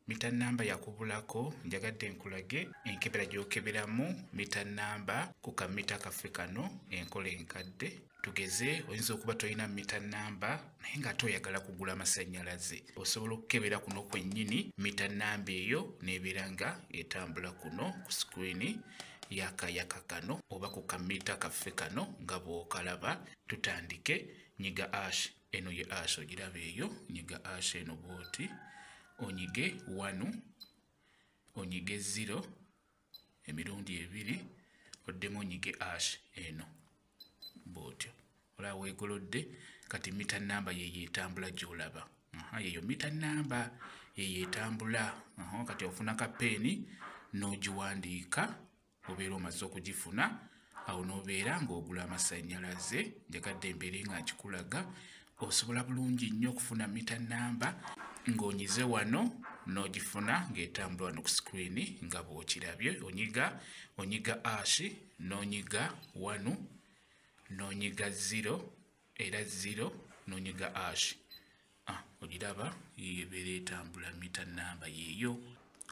Meter number yakubulako. Njagadde nkulage enkebera gy'okeberamu meter number ku kamita kaffe kano enkola enkadde. Tugeze oyinza okuba tolina meter number naye ng'ate oyagala kugula amasannyalaze, osobola okukebera kuno kwennyini meter number eyo n'ebeera nga etambula kuno ku screen yakayaka kano oba ku kamita kaffe kano nga bw'okalaba. Tutandike, nyiga hash eno, ye hash ogiraba eyo, nyiga hash eno bw'oti, onyige 1, onyige 0 emirundi ebiri, oddemu onyige hash eno bw'otyo. Olaba weegolodde, kati meter number yeeyo etambula gy'olaba. Yeeyo meter number yeeyo etambula. Kati ofuna kapeeni n'ogiwandiika, obeera omaze okugifuna, awo n'obeera ng'ogula amasannyalaze. Njagadde embeere nga nkikulaga, osobola bulungi nnyo okufuna meter number ng'onyize wano n'ogifuna ng'etambula wano ku screen nga bw'okirabye. Onyiga hash, n'onyiga 1, n'onyiga 0, era 0, n'onyiga hash. Ogiraba yiyo ebeera etambula meter number yeeyo.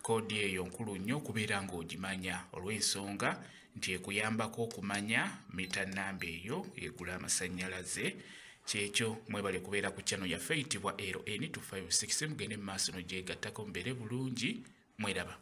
Koodi eyo nkulu nnyo okubeera ng'ogimanya olw'ensonga nti ekuyambako okumanya meter number eyo egula amasannyalaze. Kyekyo, mwebale kubeera ku channel yaffe eyitibwa LN 256. Mugende mu maaso n'ogyegattako, mubeere bulungi, mweraba.